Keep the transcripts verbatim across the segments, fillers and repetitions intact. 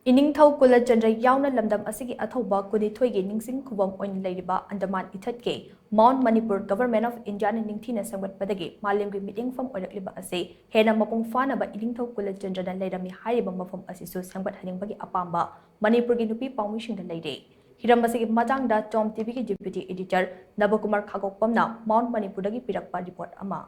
ꯏꯅꯤꯡꯊꯧ ꯀꯨꯂꯆꯟꯗ꯭ꯔ ꯌꯥꯎꯅ ꯂꯝꯗꯝ ꯑꯁꯤꯒꯤ ꯑꯊꯧꯕ ꯀꯨꯟꯅꯤꯊꯣꯏꯒꯤ ꯅꯤꯡꯁꯤꯡ ꯈꯨꯕꯝ ꯑꯣꯏꯅ ꯂꯩꯔꯤꯕ Andaman ꯏꯊꯠꯀꯤ Mount Manipur Government of Indiaꯅ ꯅꯤꯡꯊꯤꯅ ꯁꯦꯝꯒꯠꯄꯗꯒꯤ ꯃꯥꯂꯦꯝꯒꯤ ꯃꯤꯠꯌꯦꯡꯐꯝ ꯑꯣꯏꯔꯛꯂꯤꯕ ꯑꯁꯤ ꯍꯦꯟꯅ ꯃꯄꯨꯡ ꯐꯥꯅꯕ ꯏꯅꯤꯡꯊꯧ ꯀꯨꯂꯆꯟꯗ꯭ꯔꯅ ꯂꯩꯔꯝꯃꯤ ꯍꯥꯏꯔꯤꯕ ꯃꯐꯝ ꯑꯁꯤꯁꯨ ꯁꯦꯝꯒꯠꯍꯟꯅꯤꯡꯕꯒꯤ ꯑꯄꯥꯝꯕ ꯃꯅꯤꯄꯨꯔꯒꯤ ꯅꯨꯄꯤ ꯄꯥꯎꯃꯤꯁꯤꯡꯗ ꯂꯩꯔꯦ꯫ ꯍꯤꯔꯝ ꯑꯁꯤꯒꯤ ꯃꯇꯥꯡꯗ Tom TVꯒꯤ Deputy Editor ꯅꯕꯀꯨꯃꯥꯔ ꯈꯥꯒꯣꯛꯄꯝꯅ Mount Manipurꯗꯒꯤ ꯄꯤꯔꯛꯄ report ꯑꯃ꯫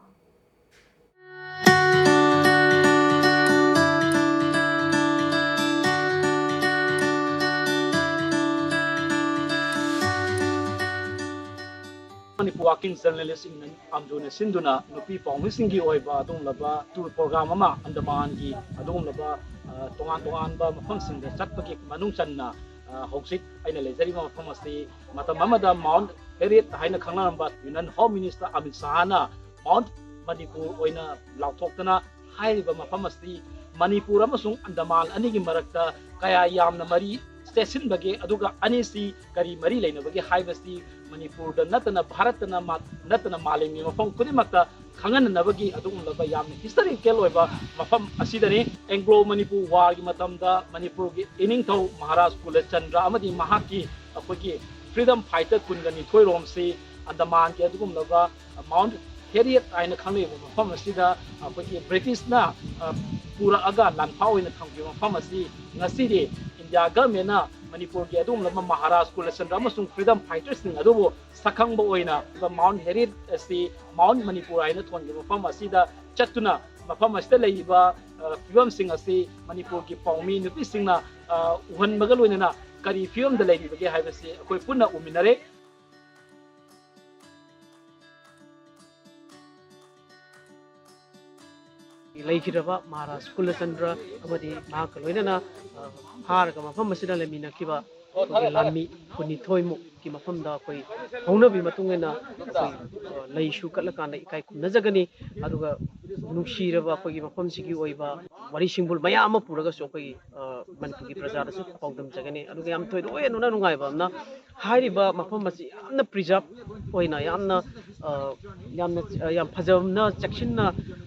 Manipur Working Journalist Union ꯑꯝꯖꯨꯅ ꯁꯤꯟꯗꯨꯅ ꯅꯨꯄꯤ ꯄꯥꯎꯃꯤꯁꯤꯡꯒꯤ ꯑꯣꯏꯕ ꯑꯗꯨꯒꯨꯝꯂꯕ tour program ꯑꯃ ꯑꯟꯗꯃꯥꯟꯒꯤ ꯑꯗꯨꯒꯨꯝꯂꯕ, ꯑ, ꯇꯣꯉꯥꯟ ꯇꯣꯉꯥꯟꯕ ꯃꯐꯝꯁꯤꯡꯗ ꯆꯠꯄꯒꯤ ꯃꯅꯨꯡ ꯆꯟꯅ, ꯑ, ꯍꯧꯖꯤꯛ ꯑꯩꯅ ꯂꯩꯖꯔꯤꯕ ꯃꯐꯝ ꯑꯁꯤ ꯃꯇꯝ ꯑꯃꯗ Mount Harriet ꯍꯥꯏꯅ ꯈꯪꯅꯔꯝꯕ Union Home Minister Amit ꯁꯥꯍꯅ Mount Manipur ꯑꯣꯏꯅ ꯂꯥꯎꯊꯣꯛꯇꯅ ꯍꯥꯏꯔꯤꯕ ꯃꯐꯝ ꯑꯁꯤ ꯃꯅꯤꯄꯨꯔ ꯑꯃꯁꯨꯡ ꯑꯟꯗꯃꯥꯟ ꯑꯅꯤꯒꯤ ꯃꯔꯛꯇ ꯀꯌꯥ ꯌꯥꯝꯅ ꯃꯔꯤ ꯆꯦꯠꯁꯤꯟꯕꯒꯦ, ꯑꯗꯨꯒ ꯑꯅꯤꯁꯤ ꯀꯔꯤ ꯃꯔꯤ ꯂꯩꯅꯕꯒꯦ ꯍꯥꯏꯕꯁꯤ ꯃꯅꯤꯄꯨꯔꯗ ꯅꯠꯇꯅ, ꯚꯥꯔꯠꯇꯅ ꯃꯥ-, ꯅꯠꯇꯅ ꯃꯥꯂꯦꯝꯒꯤ ꯃꯐꯝ ꯈꯨꯗꯤꯡꯃꯛꯇ ꯈꯪꯍꯟꯅꯅꯕꯒꯤ ꯑꯗꯨꯒꯨꯝꯂꯕ ꯌꯥꯝꯅ historical ꯑꯣꯏꯕ ꯃꯐꯝ ꯑꯁꯤꯗꯅꯤ꯫ Anglo Manipur Warꯒꯤ ꯃꯇꯝꯗ ꯃꯅꯤꯄꯨꯔꯒꯤ ꯏꯅꯤꯡꯊꯧ ꯃꯍꯥꯔꯥꯖ ꯀꯨꯂꯆꯟꯗ꯭ꯔ ꯑꯃꯗꯤ ꯃꯍꯥꯛꯀꯤ ꯑꯩꯈꯣꯏꯒꯤ freedom fighter ꯀꯨꯟꯒ ꯅꯤꯊꯣꯏ ꯔꯣꯝꯁꯤ ꯑꯟꯗꯃꯥꯟꯒꯤ ꯑꯗꯨꯒꯨꯝꯂꯕ Mount Harriet ꯍꯥꯏꯅ ꯈꯪꯅꯔꯤꯕ ꯃꯐꯝ ꯑꯁꯤꯗ ꯑꯩꯈꯣꯏꯒꯤ Britishꯅ, ꯑ, ꯄꯨꯔꯛꯑꯒ ꯂꯥꯟꯐꯥ ꯑꯣꯏꯅ ꯊꯝꯈꯤꯕ ꯃꯐꯝ ꯑꯁꯤ ꯉꯁꯤꯗꯤ India Governmentꯅ ꯃꯅꯤꯄꯨꯔꯒꯤ ꯑꯗꯨꯒꯨꯝꯂꯕ ꯃꯍꯥꯔꯥꯖ ꯀꯨꯂꯆꯟꯗ꯭ꯔ ꯑꯃꯁꯨꯡ freedom fightersꯁꯤꯡ ꯑꯗꯨꯕꯨ ꯁꯛꯈꯪꯕ ꯑꯣꯏꯅ Mount Harriet ꯑꯁꯤ Mount Manipur ꯍꯥꯏꯅ ꯊꯣꯟꯈꯤꯕ ꯃꯐꯝ ꯑꯁꯤꯗ ꯆꯠꯇꯨꯅ ꯃꯐꯝ ꯑꯁꯤꯗ ꯂꯩꯔꯤꯕ, ꯑ, ꯐꯤꯕꯝꯁꯤꯡ ꯑꯁꯤ ꯃꯅꯤꯄꯨꯔꯒꯤ ꯄꯥꯎꯃꯤ ꯅꯨꯄꯤꯁꯤꯡꯅ, ꯑ, ꯎꯍꯟꯕꯒ ꯂꯣꯏꯅꯅ ꯀꯔꯤ ꯐꯤꯕꯝꯗ ꯂꯩꯔꯤꯕꯒꯦ ꯍꯥꯏꯕꯁꯤ ꯑꯩꯈꯣꯏ ꯄꯨꯟꯅ ꯎꯃꯤꯟꯅꯔꯦ꯫ ꯂꯩꯈꯤꯗ꯭ꯔꯕ ꯃꯍꯥꯔꯥꯖ ꯀꯨꯂꯆꯟꯗ꯭ꯔ ꯑꯃꯗꯤ ꯃꯍꯥꯛꯀ ꯂꯣꯏꯅꯅ, ꯑ, ꯐꯥꯔꯒ ꯃꯐꯝ ꯑꯁꯤꯗ ꯂꯩꯃꯤꯟꯅꯈꯤꯕ ꯑꯩꯈꯣꯏꯒꯤ ꯂꯥꯟꯃꯤ ꯀꯨꯟꯅꯤꯊꯣꯏꯃꯨꯛꯀꯤ ꯃꯐꯝꯗ ꯑꯩꯈꯣꯏ ꯍꯧꯅꯕꯤ ꯃꯇꯨꯡ ꯏꯟꯅ ꯑꯩꯈꯣꯏ, ꯑ, ꯂꯩꯁꯨ ꯀꯠꯂꯀꯥꯟꯗ ꯏꯀꯥꯏ ꯈꯨꯝꯅꯖꯒꯅꯤ꯫ ꯑꯗꯨꯒ ꯅꯨꯡꯁꯤꯔꯕ ꯑꯩꯈꯣꯏꯒꯤ ꯃꯐꯝꯁꯤꯒꯤ ꯑꯣꯏꯕ ꯋꯥꯔꯤ ꯁꯤꯡꯕꯨꯜ ꯃꯌꯥꯝ ꯑꯃ ꯄꯨꯔꯒꯁꯨ ꯑꯩꯈꯣꯏꯒꯤ, ꯑ, ꯃꯅꯤꯄꯨꯔꯒꯤ ꯄ꯭ꯔꯖꯥꯗꯁꯨ ꯄꯥꯎꯗꯝꯖꯒꯅꯤ꯫ ꯑꯗꯨꯒ ꯌꯥꯝ ꯊꯣꯏꯗꯣꯛ ꯍꯦꯟꯗꯣꯛꯅ ꯅꯨꯡꯉꯥꯏꯕ ꯑꯃꯅ, ꯍꯥꯏꯔꯤꯕ ꯃꯐꯝ ꯑꯁꯤ ꯌꯥꯝꯅ preserve ꯑꯣꯏꯅ, ꯌꯥꯝꯅ, ꯑ, ꯌꯥꯝꯅ, ꯑ, ꯌꯥꯝ ꯐꯖꯅ, ꯆꯦꯛꯁꯤꯟꯅ,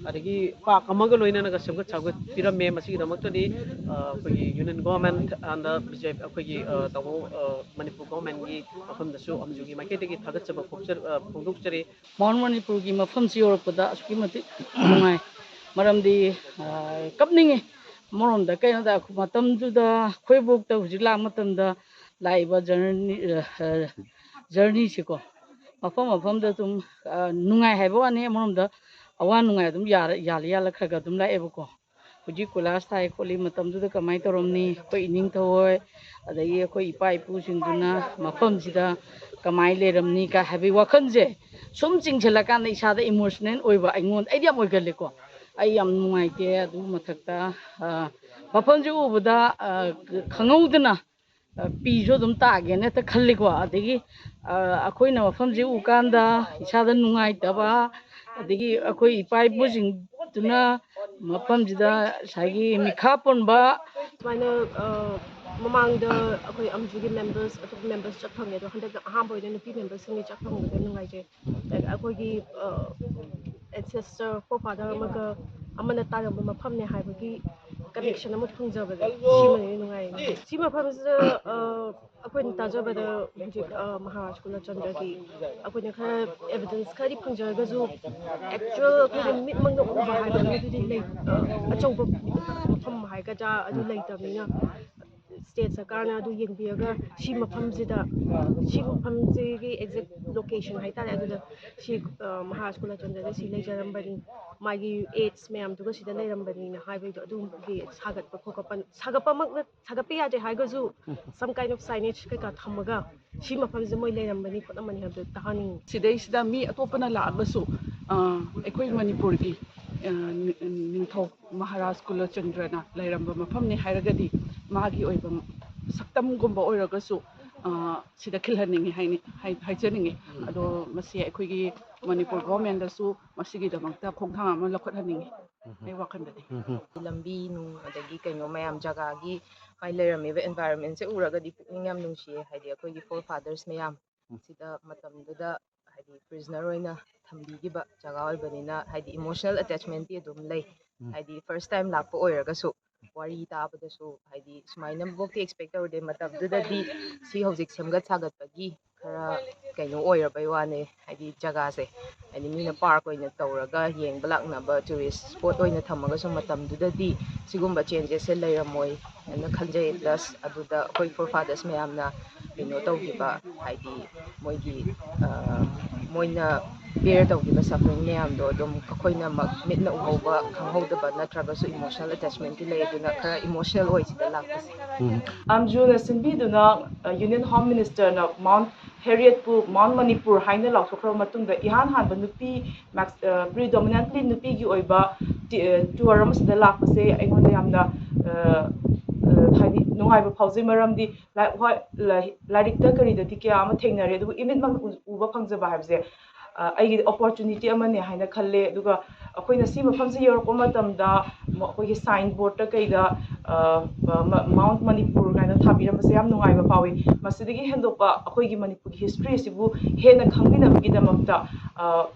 ꯑꯗꯒꯤ park ꯑꯃꯒ ꯂꯣꯏꯅꯅꯒ ꯁꯦꯝꯒꯠ ꯁꯥꯒꯠꯄꯤꯔꯝꯃꯦ꯫ ꯃꯁꯤꯒꯤꯗꯃꯛꯇꯗꯤ, ꯑ, ꯑꯩꯈꯣꯏꯒꯤ Union Government and B J P, ꯑꯩꯈꯣꯏꯒꯤ, ꯑ, ꯇꯥꯃꯣ, ꯑ, ꯃꯅꯤꯄꯨꯔ governmentꯀꯤ ꯃꯐꯝꯗꯁꯨ ꯑꯝꯖꯨꯒꯤ ꯃꯥꯏꯀꯩꯗꯒꯤ ꯊꯥꯒꯠꯆꯕ ꯐꯣꯡꯆ-, ꯑ, ꯐꯣꯡꯗꯣꯛꯆꯔꯤ꯫ ꯃꯥꯎꯟ ꯃꯅꯤꯄꯨꯔꯒꯤ ꯃꯐꯝꯁꯤ ꯌꯧꯔꯛꯄꯗ ꯑꯁꯨꯛꯀꯤ ꯃꯇꯤꯛ ꯅꯨꯡꯉꯥꯏ꯫ ꯃꯔꯝꯗꯤ, ꯑ, ꯀꯞꯅꯤꯡꯉꯤ꯫ ꯑꯃꯔꯣꯝꯗ ꯀꯩꯅꯣꯗ, ꯃꯇꯝꯗꯨꯗ ꯑꯩꯈꯣꯏꯕꯣꯛꯇ ꯍꯧꯖꯤꯛ ꯂꯥꯛꯄ ꯃꯇꯝꯗ ꯂꯥꯛꯏꯕ journey, ꯑ, journeyꯁꯤꯀꯣ, ꯃꯐꯝ ꯃꯐꯝꯗ ꯑꯗꯨꯝ, ꯑ, ꯅꯨꯡꯉꯥꯏ ꯍꯥꯏꯕ ꯋꯥꯅꯤ꯫ ꯑꯃꯔꯣꯝꯗ ꯑꯋꯥ ꯅꯨꯡꯉꯥꯏ ꯑꯗꯨꯝ ꯌꯥꯔ-, ꯌꯥꯜꯂ ꯌꯥꯜꯂ ꯈꯔ ꯈꯔ ꯑꯗꯨꯝ ꯂꯥꯛꯑꯦꯕꯀꯣ꯫ ꯍꯧꯖꯤꯛ ꯀꯣꯏꯂꯥꯁ ꯊꯥꯏ ꯈꯣꯠꯂꯤ ꯃꯇꯝꯗꯨꯗ ꯀꯃꯥꯏꯅ ꯇꯧꯔꯝꯅꯤ? ꯑꯩꯈꯣꯏ ꯏꯅꯤꯡꯊꯧ ꯍꯣꯏ, ꯑꯗꯒꯤ ꯑꯩꯈꯣꯏ ꯏꯄꯥ ꯏꯄꯨꯁꯤꯡꯗꯨꯅ ꯃꯐꯝꯁꯤꯗ ꯀꯃꯥꯏꯅ ꯂꯩꯔꯝꯅꯤ ꯀꯥꯏ ꯍꯥꯏꯕꯒꯤ ꯋꯥꯈꯜꯁꯦ ꯁꯨꯝ ꯆꯤꯡꯁꯤꯜꯂꯀꯥꯟꯗ ꯏꯁꯥꯗ emotional ꯑꯣꯏꯕ, ꯑꯩꯉꯣꯟꯗ, ꯑꯩꯗꯤ ꯌꯥꯝ ꯑꯣꯏꯒꯜꯂꯦꯀꯣ꯫ ꯑꯩ ꯌꯥꯝ ꯅꯨꯡꯉꯥꯏꯇꯦ꯫ ꯑꯗꯨ ꯃꯊꯛꯇ, ꯑ, ꯃꯐꯝꯁꯦ ꯎꯕꯗ, ꯑ, ꯈꯪꯍꯧꯗꯅ, ꯑ, ꯄꯤꯁꯨ ꯑꯗꯨꯝ ꯇꯥꯒꯦꯅ ꯍꯦꯛꯇ ꯈꯜꯂꯤꯀꯣ꯫ ꯑꯗꯒꯤ, ꯑ, ꯑꯩꯈꯣꯏꯅ ꯃꯐꯝꯁꯦ ꯎꯀꯥꯟꯗ ꯏꯁꯥꯗ ꯅꯨꯡꯉꯥꯏꯇꯕ, ꯑꯗꯒꯤ ꯑꯩꯈꯣꯏ ꯏꯄꯥ ꯏꯄꯨꯁꯤꯡꯗꯨꯅ ꯃꯐꯝꯁꯤꯗ ꯉꯁꯥꯏꯒꯤ ꯃꯤꯈꯥ ꯄꯣꯟꯕ ꯁꯨꯃꯥꯏꯅ, ꯑ, ꯃꯃꯥꯡꯗ ꯑꯩꯈꯣꯏ ꯑꯝꯖꯨꯒꯤ members, ꯑꯇꯣꯞꯄ members ꯆꯠ ꯐꯪꯉꯦ, ꯑꯗꯣ ꯍꯟꯗꯛꯇ ꯑꯍꯥꯟꯕ ꯑꯣꯏꯅ ꯅꯨꯄꯤ memberꯁꯤꯡꯒꯤ ꯆꯠ ꯐꯪꯕꯗ ꯅꯨꯡꯉꯥꯏꯖꯩ꯫ ꯑꯩꯈꯣꯏꯒꯤ, ꯑ, ancestor, forefather ꯑꯃꯒ ꯑꯃꯅ ꯇꯥꯔꯝꯕ ꯃꯐꯝꯅꯦ ꯍꯥꯏꯕꯒꯤ connection ꯑꯃ ꯐꯪꯖꯕꯗ ꯁꯤꯃꯅ ꯅꯨꯡꯉꯥꯏꯌꯦ꯫ ꯁꯤ ꯃꯐꯝꯁꯤꯗ, ꯑ, ꯑꯩꯈꯣꯏꯅ ꯇꯥꯖꯕꯗ ꯍꯧꯖꯤꯛ, ꯑ, ꯃꯍꯥꯔꯥꯖ ꯀꯨꯂꯆꯟꯗ꯭ꯔꯒꯤ ꯑꯩꯈꯣꯏꯅ ꯈꯔ evidence ꯈꯔꯗꯤ ꯐꯪꯖꯔꯒꯁꯨ, actual ꯑꯩꯈꯣꯏꯅ ꯃꯤꯠꯃꯛꯅ ꯎꯕ ꯍꯥꯏꯕ ꯑꯃꯗꯨꯗꯤ ꯂꯩ-, ꯑ, ꯑꯆꯧꯕ ꯃꯐꯝ ꯍꯥꯏꯒꯗ꯭ꯔꯥ ꯑꯗꯨ ꯂꯩꯇꯕꯅꯤꯅ, state ꯁꯔꯀꯥꯔꯅ ꯑꯗꯨ ꯌꯦꯡꯕꯤꯔꯒ ꯁꯤ ꯃꯐꯝꯁꯤꯗ, ꯁꯤ ꯃꯐꯝꯁꯤꯒꯤ exact location ꯍꯥꯏꯇꯥꯔꯦ, ꯑꯗꯨꯗ ꯁꯤ, ꯑ, ꯃꯍꯥꯔꯥꯖ ꯀꯨꯂꯆꯟꯗ꯭ꯔꯗ ꯁꯤ ꯂꯩꯖꯔꯝꯕꯅꯤ, ꯃꯥꯒꯤ aids ꯃꯌꯥꯝꯗꯨꯒ ꯁꯤꯗ ꯂꯩꯔꯝꯕꯅꯤꯅ ꯍꯥꯏꯕꯒꯤꯗꯣ, ꯑꯗꯨꯒꯤ ꯁꯥꯒꯠꯄ ꯈꯣꯀꯠꯄ, ꯁꯥꯒꯠꯄꯃꯛꯅ, ꯁꯥꯒꯠꯄ ꯌꯥꯗꯦ ꯍꯥꯏꯔꯒꯁꯨ some kind of signage ꯀꯩꯀꯥ ꯊꯝꯃꯒ ꯁꯤ ꯃꯐꯝꯁꯤꯗ ꯃꯣꯏ ꯂꯩꯔꯝꯕꯅꯤ ꯈꯣꯠꯂꯝꯕꯅꯤ ꯍꯥꯏꯕꯗꯣ ꯇꯥꯍꯟꯅꯤꯡꯉꯤ꯫ ꯁꯤꯗꯩꯁꯤꯗ ꯃꯤ ꯑꯇꯣꯞꯄꯅ ꯂꯥꯛꯑꯒꯁꯨ, ꯑ, ꯑꯩꯈꯣꯏ ꯃꯅꯤꯄꯨꯔꯒꯤ, ꯑ, ꯅꯤ-, ꯅꯤꯡꯊꯧ ꯃꯍꯥꯔꯥꯖ ꯀꯨꯂꯆꯟꯗ꯭ꯔꯅ ꯂꯩꯔꯝꯕ ꯃꯐꯝꯅꯤ ꯍꯥꯏꯔꯒꯗꯤ ꯃꯥꯒꯤ ꯑꯣꯏꯕ ꯁꯛꯇꯝꯒꯨꯝꯕ ꯑꯣꯏꯔꯒꯁꯨ, ꯑ, ꯁꯤꯗ ꯈꯤꯜꯍꯟꯅꯤꯡꯉꯤ ꯍꯥꯏꯅꯤ-, ꯍꯥꯏ-, ꯍꯥꯏꯖꯅꯤꯡꯉꯤ꯫ ꯑꯗꯣ ꯃꯁꯤ ꯑꯩꯈꯣꯏꯒꯤ ꯃꯅꯤꯄꯨꯔ governmentꯗꯁꯨ ꯃꯁꯤꯒꯤꯗꯃꯛꯇ ꯈꯣꯡꯊꯥꯡ ꯑꯃ ꯂꯧꯈꯠꯍꯟꯅꯤꯡꯉꯤ꯫ ꯑꯩ ꯋꯥꯈꯜꯗꯗꯤ꯫ ꯂꯝꯕꯤ ꯅꯨꯡ ꯑꯗꯒꯤ ꯀꯩꯅꯣ ꯃꯌꯥꯝ ꯖꯒꯥꯒꯤ ꯃꯥꯏ ꯂꯩꯔꯝꯃꯤꯕ environment ꯁꯦ ꯎꯔꯒꯗꯤ ꯄꯨꯛꯅꯤꯡ ꯌꯥꯝ ꯅꯨꯡꯁꯤꯌꯦ꯫ ꯍꯥꯏꯗꯤ ꯑꯩꯈꯣꯏꯒꯤ forefathers ꯃꯌꯥꯝ ꯁꯤꯗ ꯃꯇꯝꯗꯨꯗ ꯍꯥꯏꯗꯤ prisoner ꯑꯣꯏꯅ ꯊꯝꯕꯤꯈꯤꯕ ꯖꯒꯥ ꯑꯣꯏꯕꯅꯤꯅ ꯍꯥꯏꯗꯤ emotional attachment ꯇꯤ ꯑꯗꯨꯝ ꯂꯩ꯫ ꯍꯥꯏꯗꯤ first time ꯂꯥꯛꯄ ꯑꯣꯏꯔꯒꯁꯨ ꯋꯥꯔꯤ ꯇꯥꯕꯗꯁꯨ ꯍꯥꯏꯗꯤ ꯁꯨꯃꯥꯏꯅ ꯐꯥꯎꯗꯤ expect ꯇꯧꯔꯨꯗꯦ꯫ ꯃꯇꯝꯗꯨꯗꯗꯤ ꯁꯤ ꯍꯧꯖꯤꯛ ꯁꯦꯝꯒꯠ ꯁꯥꯒꯠꯄꯒꯤ ꯈꯔ ꯀꯩꯅꯣ ꯑꯣꯏꯔꯕꯩ ꯋꯥꯅꯦ꯫ ꯍꯥꯏꯗꯤ ꯖꯒꯥꯁꯦ ꯍꯥꯏꯗꯤ ꯃꯤꯅ park ꯑꯣꯏꯅ ꯇꯧꯔꯒ ꯌꯦꯡꯕ ꯂꯥꯛꯅꯕ tourist spot ꯑꯣꯏꯅ ꯊꯝꯃꯒꯁꯨ ꯃꯇꯝꯗꯨꯗꯗꯤ ꯁꯤꯒꯨꯝꯕ changes ꯁꯦ ꯂꯩꯔꯝꯃꯣꯏ ꯍꯥꯏꯅ ꯈꯟꯖꯩ꯫ Plus ꯑꯗꯨꯗ ꯑꯩꯈꯣꯏ forefathers ꯃꯌꯥꯝꯅ ꯀꯩꯅꯣ ꯇꯧꯈꯤꯕ ꯍꯥꯏꯗꯤ ꯃꯣꯏꯒꯤ ꯃꯣꯏꯅ bear ꯇꯧꯈꯤꯕ suffering ꯃꯌꯥꯝꯗꯣ ꯑꯗꯨꯝ ꯑꯩꯈꯣꯏꯅꯃꯛ ꯃꯤꯠꯅ ꯎꯍꯧꯕ ꯈꯪꯍꯧꯗꯕ ꯅꯠꯇ꯭ꯔꯒꯁꯨ emotional attachment ꯇꯤ ꯂꯩ꯫ ꯑꯗꯨꯅ ꯈꯔ emotional ꯑꯣꯏ ꯁꯤꯗ ꯂꯥꯛꯄꯁꯦ꯫ ꯑꯦꯝ ꯖꯤ ꯑꯣꯅ ꯁꯤꯟꯕꯤꯗꯨꯅ Union Home Minister ꯅ Mount Harriet ꯄꯨ Mount Manipur ꯍꯥꯏꯅ ꯂꯥꯎꯊꯣꯛꯈ꯭ꯔꯕ ꯃꯇꯨꯡꯗ ꯏꯍꯥꯟ ꯍꯥꯟꯕ ꯅꯨꯄꯤ predominantly ꯅꯨꯄꯤꯒꯤ ꯑꯣꯏꯕ tour ꯑꯃꯁꯤꯗ ꯂꯥꯛꯄꯁꯦ ꯑꯩꯉꯣꯟꯗ ꯌꯥꯝꯅ ꯍꯥꯏꯗꯤ ꯅꯨꯡꯉꯥꯏꯕ ꯐꯥꯎꯖꯩ꯫ ꯃꯔꯝꯗꯤ ꯍꯣꯏ ꯂꯥꯏꯔꯤꯛꯇ ꯀꯔꯤꯗꯗꯤ ꯀꯌꯥ ꯑꯃ ꯊꯦꯡꯅꯔꯦ, ꯑꯗꯨꯕꯨ ꯏꯃꯤꯠꯃꯛ ꯎꯕ ꯐꯪꯖꯕ ꯍꯥꯏꯕꯁꯦ ꯑꯩꯒꯤꯗꯤ opportunity ꯑꯃꯅꯦ ꯍꯥꯏꯅ ꯈꯜꯂꯦ꯫ ꯑꯗꯨꯒ ꯑꯩꯈꯣꯏꯅ ꯁꯤ ꯃꯐꯝꯁꯤ ꯌꯧꯔꯛꯄ ꯃꯇꯝꯗ ꯑꯩꯈꯣꯏꯒꯤ sign board ꯇ ꯀꯩꯗ Mount Manipur ꯀꯥꯏꯅ ꯊꯥꯕꯤꯔꯝꯕꯁꯦ ꯌꯥꯝ ꯅꯨꯡꯉꯥꯏꯕ ꯐꯥꯎꯏ꯫ ꯃꯁꯤꯗꯒꯤ ꯍꯦꯟꯗꯣꯛꯄ ꯑꯩꯈꯣꯏꯒꯤ ꯃꯅꯤꯄꯨꯔꯒꯤ history ꯁꯤꯕꯨ ꯍꯦꯟꯅ ꯈꯪꯕꯤꯅꯕꯒꯤꯗꯃꯛꯇ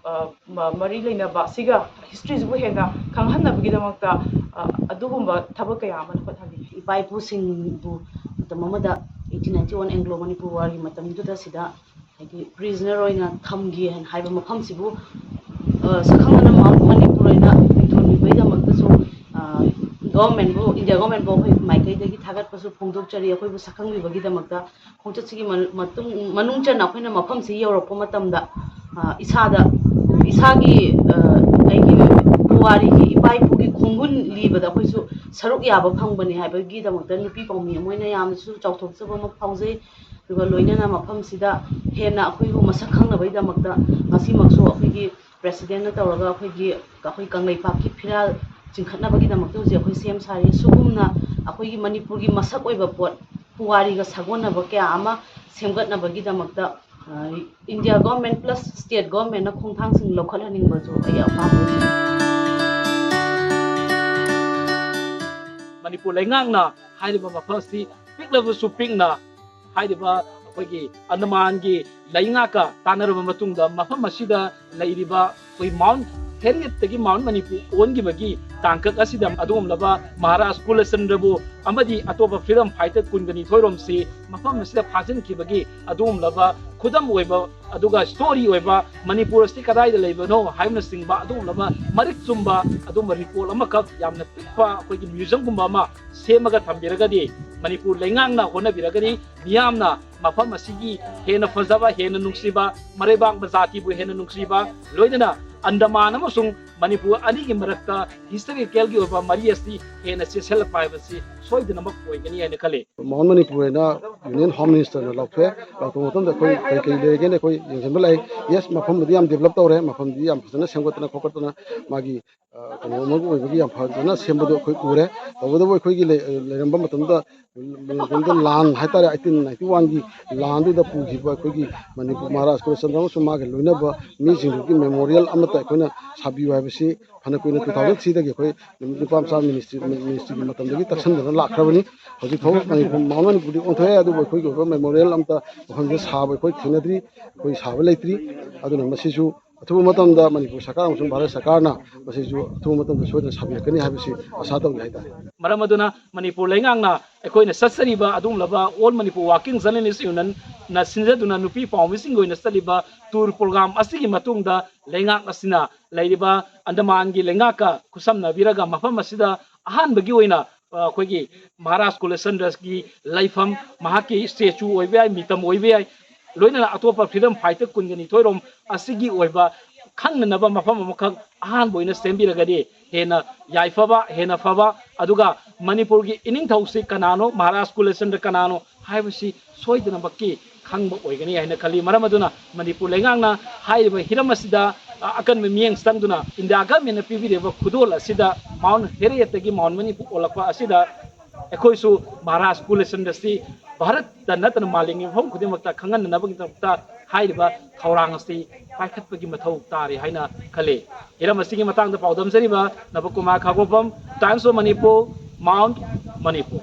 ꯃꯔꯤ ꯂꯩꯅꯕ ꯁꯤꯒ history ꯁꯤꯕꯨ ꯍꯦꯟꯅ ꯈꯪꯍꯟꯅꯕꯒꯤꯗꯃꯛꯇ ꯑꯗꯨꯒꯨꯝꯕ ꯊꯕꯛ ꯀꯌꯥ ꯑꯃ ꯂꯧꯈꯠꯍꯟꯅꯤꯡꯉꯤ꯫ ꯏꯄꯥ ꯏꯄꯨꯁꯤꯡꯕꯨ ꯃꯇꯝ ꯑꯃꯗ eighteen ninety one Anglo Manipur War ꯒꯤ ꯃꯇꯝꯗꯨꯗ ꯁꯤꯗ ꯍꯥꯏꯗꯤ prisoner ꯑꯣꯏꯅ ꯊꯝꯈꯤ ꯍꯥꯏꯅ ꯍꯥꯏꯕ ꯃꯐꯝꯁꯤꯕꯨ ꯁꯛꯈꯪꯅꯅ ꯃꯅꯤꯄꯨꯔ ꯑꯣꯏꯅ ꯃꯤꯡꯊꯣꯟꯕꯤꯕꯒꯤꯗꯃꯛꯇꯁꯨ government ꯄꯨ, India government ꯄꯨ ꯑꯩꯈꯣꯏ ꯃꯥꯏꯀꯩꯗꯒꯤ ꯊꯥꯒꯠꯄꯁꯨ ꯐꯣꯡꯗꯣꯛꯆꯔꯤ꯫ ꯑꯩꯈꯣꯏꯕꯨ ꯁꯛꯈꯪꯕꯤꯕꯒꯤꯗꯃꯛꯇ ꯈꯣꯡꯆꯠꯁꯤꯒꯤ ꯃꯅꯨꯡ ꯆꯟꯅ ꯑꯩꯈꯣꯏꯅ ꯃꯐꯝꯁꯤ ꯌꯧꯔꯛꯄ ꯃꯇꯝꯗ ꯏꯁꯥꯗ ꯏꯁꯥꯒꯤ ꯑꯩꯒꯤ ꯄꯨꯋꯥꯔꯤꯒꯤ ꯏꯄꯥ ꯏꯄꯨꯒꯤ ꯈꯣꯡꯒꯨꯟ ꯂꯤꯕꯗ ꯑꯩꯈꯣꯏꯁꯨ ꯁꯔꯨꯛ ꯌꯥꯕ ꯐꯪꯕꯅꯤ ꯍꯥꯏꯕꯒꯤꯗꯃꯛꯇ ꯅꯨꯄꯤ ꯄꯥꯎꯃꯤ ꯑꯃ ꯑꯣꯏꯅ ꯌꯥꯝꯅꯁꯨ ꯆꯥꯎꯊꯣꯛꯆꯕ ꯑꯃ ꯐꯥꯎꯖꯩ꯫ ꯑꯗꯨꯒ ꯂꯣꯏꯅꯅ ꯃꯐꯝꯁꯤꯗ ꯍꯦꯟꯅ ꯑꯩꯈꯣꯏꯕꯨ ꯃꯁꯛ ꯈꯪꯅꯕꯒꯤꯗꯃꯛꯇ ꯉꯁꯤꯃꯛꯁꯨ ꯑꯩꯈꯣꯏꯒꯤ president ꯅ ꯇꯧꯔꯒ ꯑꯩꯈꯣꯏꯒꯤ ꯑꯩꯈꯣꯏ ꯀꯪꯂꯩꯄꯥꯛꯀꯤ ꯐꯤꯔꯥꯜ ꯆꯤꯡꯈꯠꯅꯕꯒꯤꯗꯃꯛꯇ ꯍꯧꯖꯤꯛ ꯑꯩꯈꯣꯏ ꯁꯦꯝ ꯁꯥꯔꯤ꯫ ꯁꯤꯒꯨꯝꯅ ꯑꯩꯈꯣꯏꯒꯤ ꯃꯅꯤꯄꯨꯔꯒꯤ ꯃꯁꯛ ꯑꯣꯏꯕ ꯄꯣꯠ ꯄꯨꯋꯥꯔꯤꯒ ꯁꯥꯒꯣꯟꯅꯕ ꯀꯌꯥ ꯑꯃ ꯁꯦꯝꯒꯠꯅꯕꯒꯤꯗꯃꯛꯇ India government plus state government ꯅ ꯈꯣꯡꯊꯥꯡꯁꯤꯡ ꯂꯧꯈꯠꯍꯟꯅꯤꯡꯕꯁꯨ ꯑꯩꯒꯤ ꯑꯄꯥꯝꯕ ꯑꯣꯏ꯫ ꯃꯅꯤꯄꯨꯔ ꯂꯩꯉꯥꯛꯅ ꯍꯥꯏꯔꯤꯕ ꯃꯐꯝ ꯑꯁꯤ ꯄꯤꯛꯂꯕꯁꯨ ꯄꯤꯛꯅ ꯍꯥꯏꯔꯤꯕ ꯑꯩꯈꯣꯏꯒꯤ ꯑꯟꯗꯃꯥꯟꯒꯤ ꯂꯩꯉꯥꯛꯀ ꯇꯥꯟꯅꯔꯕ ꯃꯇꯨꯡꯗ ꯃꯐꯝ ꯑꯁꯤꯗ ꯂꯩꯔꯤꯕ ꯑꯩꯈꯣꯏ ꯃꯥꯎꯟ ꯍꯦꯔꯤꯌꯠꯇꯒꯤ ꯃꯥꯎꯟ ꯃꯅꯤꯄꯨꯔ ꯑꯣꯟꯈꯤꯕꯒꯤ ꯇꯥꯡꯀꯛ ꯑꯁꯤꯗ ꯑꯗꯨꯒꯨꯝꯂꯕ ꯃꯍꯥꯔꯥꯖ ꯀꯨꯂꯆꯟꯗ꯭ꯔꯕꯨ ꯑꯃꯗꯤ ꯑꯇꯣꯞꯄ ꯐ꯭ꯔꯤꯗꯝ ꯐꯥꯏꯇꯔ ꯀꯨꯟꯒ ꯅꯤꯊꯣꯏꯔꯣꯝꯁꯤ ꯃꯐꯝ ꯑꯁꯤꯗ ꯐꯥꯖꯤꯟꯈꯤꯕꯒꯤ ꯑꯗꯨꯒꯨꯝꯂꯕ ꯈꯨꯗꯝ ꯑꯣꯏꯕ ꯑꯗꯨꯒ ꯁ꯭ꯇꯣꯔꯤ ꯑꯣꯏꯕ ꯃꯅꯤꯄꯨꯔ ꯑꯁꯤ ꯀꯗꯥꯏꯗ ꯂꯩꯕꯅꯣ ꯍꯥꯏꯕꯅꯆꯤꯡꯕ ꯑꯗꯨꯒꯨꯝꯂꯕ ꯃꯔꯤꯛ ꯆꯨꯝꯕ ꯑꯗꯨꯒꯨꯝꯕ ꯔꯤꯄꯣꯔꯠ ꯑꯃꯈꯛ ꯌꯥꯝꯅ ꯄꯤꯛꯄ ꯑꯩꯈꯣꯏꯒꯤ ꯃ꯭ꯌꯨꯖꯝꯒꯨꯝꯕ ꯑꯃ ꯁꯦꯝꯃꯒ ꯊꯝꯕꯤꯔꯒꯗꯤ ꯃꯅꯤꯄꯨꯔ ꯂꯩꯉꯥꯛꯅ ꯍꯣꯠꯅꯕꯤꯔꯒꯗꯤ ꯃꯤꯌꯥꯝꯅ ꯃꯐꯝ ꯑꯁꯤꯒꯤ ꯍꯦꯟꯅ ꯐꯖꯕ, ꯍꯦꯟꯅ ꯅꯨꯡꯁꯤꯕ, ꯃꯔꯩꯕꯥꯛ ꯖꯥꯇꯤꯕꯨ ꯍꯦꯟꯅ ꯅꯨꯡꯁꯤꯕ, ꯂꯣꯏꯅꯅ ꯑꯟꯗꯃꯥꯟ ꯑꯃꯁꯨꯡ ꯃꯅꯤꯄꯨꯔ ꯑꯅꯤꯒꯤ ꯃꯔꯛꯇ ꯍꯤꯁꯇꯣꯔꯤꯀꯦꯜꯒꯤ ꯑꯣꯏꯕ ꯃꯔꯤ ꯑꯁꯤ ꯍꯦꯟꯅ ꯆꯦꯠꯁꯤꯜꯂꯛꯄ ꯍꯥꯏꯕꯁꯤ ꯁꯣꯏꯗꯅꯃꯛ ꯑꯣꯏꯒꯅꯤ ꯍꯥꯏꯅ ꯈꯜꯂꯤ꯫ ꯃꯥꯎꯟ ꯃꯅꯤꯄꯨꯔ ꯍꯥꯏꯅ ꯌꯨꯅꯤꯌꯟ ꯍꯣꯝ ꯃꯤꯅꯤꯁꯇꯔꯅ ꯂꯧꯊꯣꯛꯑꯦ꯫ ꯂꯧꯊꯣꯛꯄ ꯃꯇꯝꯗ ꯑꯩꯈꯣꯏ ꯀꯔꯤ ꯀꯔꯤ ꯂꯩꯔꯒꯦꯅ ꯑꯩꯈꯣꯏ ꯌꯦꯡꯁꯤꯟꯕ ꯂꯥꯛꯏ꯫ ꯌꯦꯁ, ꯃꯐꯝꯕꯨꯗꯤ ꯌꯥꯝ ꯗꯤꯕꯂꯞ ꯇꯧꯔꯦ, ꯃꯐꯝꯗꯤ ꯌꯥꯝ ꯐꯖꯅ ꯁꯦꯝꯒꯠꯇꯅ ꯈꯣꯠꯀꯠꯇꯅ ꯃꯥꯒꯤ, ꯑ, ꯀꯩꯅꯣ ꯑꯃꯒ ꯑꯣꯏꯕꯒꯤ ꯌꯥꯝ ꯐꯖꯅ ꯁꯦꯝꯕꯗꯣ ꯑꯩꯈꯣꯏ ꯎꯔꯦ꯫ ꯇꯧꯕꯇꯕꯨ ꯑꯩꯈꯣꯏꯒꯤ ꯂꯩ-, ꯂꯩꯔꯝꯕ ꯃꯇꯝꯗ, ꯃꯇꯝꯗ ꯂꯥꯟ ꯍꯥꯏꯇꯥꯔꯦ, ꯑꯩꯠꯇꯤꯟ ꯅꯥꯏꯟꯇꯤ ꯋꯥꯟꯒꯤ ꯂꯥꯟꯗꯨꯗ ꯄꯨꯈꯤꯕ ꯑꯩꯈꯣꯏꯒꯤ ꯃꯅꯤꯄꯨꯔ ꯃꯍꯥꯔꯥꯖ ꯀꯨꯂꯆꯟꯗ꯭ꯔ ꯑꯃꯁꯨꯡ ꯃꯥꯒꯤ ꯂꯣꯏꯅꯕ ꯃꯤꯁꯤꯡꯗꯨꯒꯤ ꯃꯦꯃꯣꯔꯤꯌꯦꯜ ꯑꯃꯠꯇ ꯑꯩꯈꯣꯏꯅ ꯁꯥꯕꯤꯌꯨ ꯍꯥꯏꯕꯁꯤ ꯐꯅ ꯀꯨꯏꯅ ꯇꯨ ꯊꯥꯎꯖꯟ ꯊ꯭ꯔꯤꯗꯒꯤ ꯑꯩꯈꯣꯏ ꯅꯨꯄꯥ ꯃꯆꯥ ꯃꯤꯅꯤꯁꯇ꯭ꯔꯤ, ꯃꯤꯅꯤꯁꯇ꯭ꯔꯤꯒꯤ ꯃꯇꯝꯗꯒꯤ ꯇꯛꯁꯟꯗꯅ ꯂꯥꯛꯈ꯭ꯔꯕꯅꯤ꯫ ꯍꯧꯖꯤꯛ ꯐꯥꯎꯕ ꯃꯅꯤꯄꯨꯔ, ꯃꯥꯎꯟ ꯃꯅꯤꯄꯨꯔꯗꯤ ꯑꯣꯟꯊꯣꯛꯑꯦ, ꯑꯗꯨꯕꯨ ꯑꯩꯈꯣꯏꯒꯤ ꯑꯣꯏꯕ ꯃꯦꯃꯣꯔꯤꯌꯦꯜ ꯑꯝꯇ ꯃꯐꯝꯁꯤꯗ ꯁꯥꯕ ꯑꯩꯈꯣꯏ ꯊꯦꯡꯅꯗ꯭ꯔꯤ, ꯑꯩꯈꯣꯏ ꯁꯥꯕ ꯂꯩꯇ꯭ꯔꯤ꯫ ꯑꯗꯨꯅ ꯃꯁꯤꯁꯨ ꯑꯊꯨꯕ ꯃꯇꯝꯗ ꯃꯅꯤꯄꯨꯔ ꯁꯔꯀꯥꯔ ꯑꯃꯁꯨꯡ ꯚꯥꯔꯠ ꯁꯔꯀꯥꯔꯅ ꯃꯁꯤꯁꯨ ꯑꯊꯨꯕ ꯃꯇꯝꯗ ꯁꯣꯏꯗꯅ ꯁꯥꯕꯤꯔꯛꯀꯅꯤ ꯍꯥꯏꯕꯁꯤ ꯑꯁꯥ ꯇꯧꯖꯩ ꯍꯥꯏꯇꯥꯔꯦ꯫ ꯃꯔꯝ ꯑꯗꯨꯅ ꯃꯅꯤꯄꯨꯔ ꯂꯩꯉꯥꯛꯅ ꯑꯩꯈꯣꯏꯅ ꯆꯠꯆꯔꯤꯕ ꯑꯗꯨꯒꯨꯝꯂꯕ All Manipur Working Journalist Unionꯅ ꯁꯤꯟꯖꯗꯨꯅ ꯅꯨꯄꯤ ꯄꯥꯎꯃꯤꯁꯤꯡꯒꯤ ꯑꯣꯏꯅ ꯆꯠꯂꯤꯕ ꯇꯨꯔ ꯄ꯭ꯔꯣꯒ꯭ꯔꯥꯝ ꯑꯁꯤꯒꯤ ꯃꯇꯨꯡꯗ ꯂꯩꯉꯥꯛ ꯑꯁꯤꯅ ꯂꯩꯔꯤꯕ ꯑꯟꯗꯃꯥꯟꯒꯤ ꯂꯩꯉꯥꯛꯀ ꯈꯨꯠꯁꯝꯅꯕꯤꯔꯒ ꯃꯐꯝ ꯑꯁꯤꯗ ꯑꯍꯥꯟꯕꯒꯤ ꯑꯣꯏꯅ, ꯑ, ꯑꯩꯈꯣꯏꯒꯤ ꯃꯍꯥꯔꯥꯖ ꯀꯨꯂꯆꯟꯗ꯭ꯔꯒꯤ ꯂꯩꯐꯝ, ꯃꯍꯥꯛꯀꯤ ꯁ꯭ꯇꯦꯆꯨ ꯑꯣꯏꯕ ꯌꯥꯏ, ꯃꯤꯇꯝ ꯑꯣꯏꯕ ꯌꯥꯏ, ꯂꯣꯏꯅꯅ ꯑꯇꯣꯞꯄ ꯐ꯭ꯔꯤꯗꯝ ꯐꯥꯏꯇꯔ ꯀꯨꯟꯒ ꯅꯤꯊꯣꯏꯔꯣꯝ ꯑꯁꯤꯒꯤ ꯑꯣꯏꯕ ꯈꯪꯅꯅꯕ ꯃꯐꯝ ꯑꯃꯈꯛ ꯑꯍꯥꯟꯕ ꯑꯣꯏꯅ ꯁꯦꯝꯕꯤꯔꯒꯗꯤ ꯍꯦꯟꯅ ꯌꯥꯏꯐꯕ, ꯍꯦꯟꯅ ꯐꯕ, ꯑꯗꯨꯒ ꯃꯅꯤꯄꯨꯔꯒꯤ ꯏꯅꯤꯡꯊꯧꯁꯤ ꯀꯅꯥꯅꯣ, ꯃꯍꯥꯔꯥꯖ ꯀꯨꯂꯆꯟꯗ꯭ꯔ ꯀꯅꯥꯅꯣ ꯍꯥꯏꯕꯁꯤ ꯁꯣꯏꯗꯅꯃꯛꯀꯤ ꯈꯪꯕ ꯑꯣꯏꯒꯅꯤ ꯍꯥꯏꯅ ꯈꯜꯂꯤ꯫ ꯃꯔꯝ ꯑꯗꯨꯅ ꯃꯅꯤꯄꯨꯔ ꯂꯩꯉꯥꯛꯅ ꯍꯥꯏꯔꯤꯕ ꯍꯤꯔꯝ ꯑꯁꯤꯗ, ꯑ, ꯑꯀꯟꯕ ꯃꯤꯠꯌꯦꯡ ꯆꯪꯗꯨꯅ ꯏꯟꯗꯤꯌꯥ ꯒꯚꯔꯟꯃꯦꯟꯠꯅ ꯄꯤꯕꯤꯔꯤꯕ ꯈꯨꯗꯣꯜ ꯑꯁꯤꯗ ꯃꯥꯎꯟ ꯍꯦꯔꯤꯌꯠꯇꯒꯤ ꯃꯥꯎꯟ ꯃꯅꯤꯄꯨꯔ ꯑꯣꯜꯂꯛꯄ ꯑꯁꯤꯗ ꯑꯩꯈꯣꯏꯁꯨ ꯃꯍꯥꯔꯥꯖ ꯀꯨꯂꯆꯟꯗ꯭ꯔꯁꯤ ꯚꯥꯔꯠꯇ ꯅꯠꯇꯅ ꯃꯥꯂꯦꯝꯒꯤ ꯃꯐꯝ ꯈꯨꯗꯤꯡꯃꯛꯇ ꯈꯪꯍꯟꯅꯅꯕꯒꯤꯗꯃꯛꯇ ꯍꯥꯏꯔꯤꯕ ꯊꯧꯔꯥꯡ ꯑꯁꯤ ꯄꯥꯏꯈꯠꯄꯒꯤ ꯃꯊꯧ ꯇꯥꯔꯤ ꯍꯥꯏꯅ ꯈꯜꯂꯤ꯫ ꯍꯤꯔꯝ ꯑꯁꯤꯒꯤ ꯃꯇꯥꯡꯗ ꯄꯥꯎꯗꯝꯖꯔꯤꯕ ꯅꯕꯀꯨꯃꯥꯔ ꯈꯥꯒꯣꯐꯝ, Times of Manipur꯫ Mount Manipur꯫